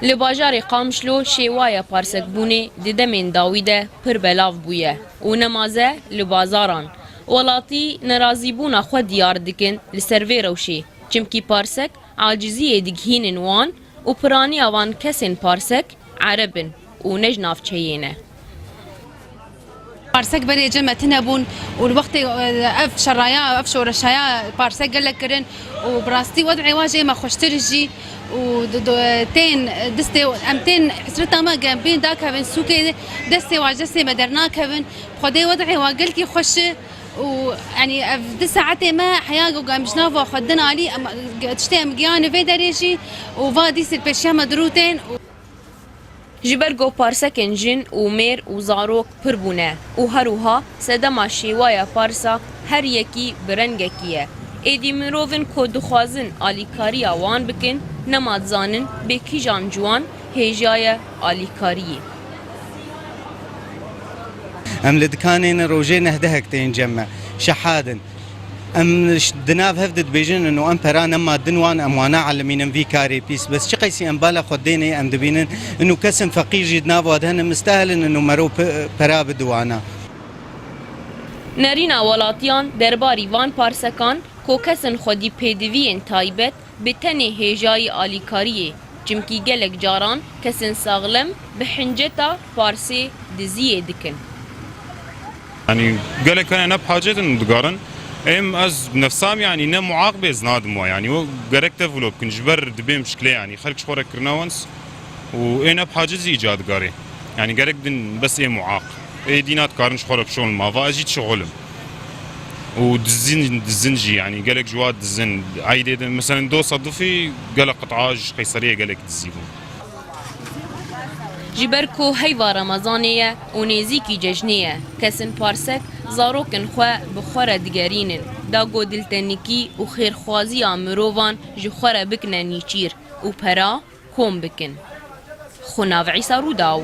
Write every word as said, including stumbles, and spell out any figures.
Li bajarê Qamişlo şêwaya parsekbûnê di demên dawî de pir belav bûye û nemaze li bazaran. Welatî nerazîbûna xwe diyar dikin li ser vê rewşê, çimkî parsek aciziyê digihînin wan û piraniya van kesên parsek ereb in û ne ji navçeyê ne. Parsek berê cem me tune bûn û li wextê, e, ev şeraya, ev şoreşaya parsek gelek kirin û bi rastî wed'ê wa jê me xweştir jî û d-, d-, tên distê, em tên hesreta me ge bên dakevin sûkê destê wa ji destê me dernakevin. Xwedê wed'ê wa gelkî xweş e û, yanî, ev du saetê me heya ku em ji nav wa xwe din alî, em, tiştê em giyane vê derê jî û va dîsê pêşiya me dirûtên û Ji ber ku parsekên jin û mêr û zarok pir bûne û her wiha sedema şêwaya parsa her yekî bi rengekî ye. Êdî mirovin ku dixwazin alîkariya wan bikin, nema dizanin bê kîjan ciwan hêjaye alîkariyê. Em li dikanê ne rojê nehdehek tên cem me. Şehad in. Em ş-, di nav hev de dibêjin, ino em pera nema din wan, em wana elimînin vî karê pîs. Bes çi qeysî em bala xwe dênê, em dibînin, ino kesin feqîr jî di nav wa de hene, mistehil in, ino mero pe-, pera bidi wana. Nerîna welatiyan derbarî van parsekan, ku kesin xwedî pêdiviyên taybet bi tenê hêjayî alîkariyê, çimkî gelek caran kesên saxlem bi hinceta parsê diziyê dikin. Yanî gelek hene ne bi hacet in digarin. Em ez nefsam yanî ne muaq bê ez nadim wa. Yanî o gerek develop kin ji ber dibê mişkile yanî. Xelk ji xwe re kirina wens û ê ne bi hacet zî îca digarê. Yanî gerek din bes ê muaq. Ê dî nadikarin ji xwe re bişon mava, ez jî dişixulim. Û dizin, dizin jî, yanî gelek ji wa dizin. Eydê de, meselen, dosa difî gelek qit'a ji Qeyseriyê gelek dizî bûn. Ji ber ku heyva Remezanê ye û nêzîkî cejnê ye, kesin parsek zarokên xwe bi xwe re digerînin, da ku diltenikî û xêrxwaziya mirovan ji xwe re bikine nîçîr û pera kom bikin. Xunav Îsa Rûdaw.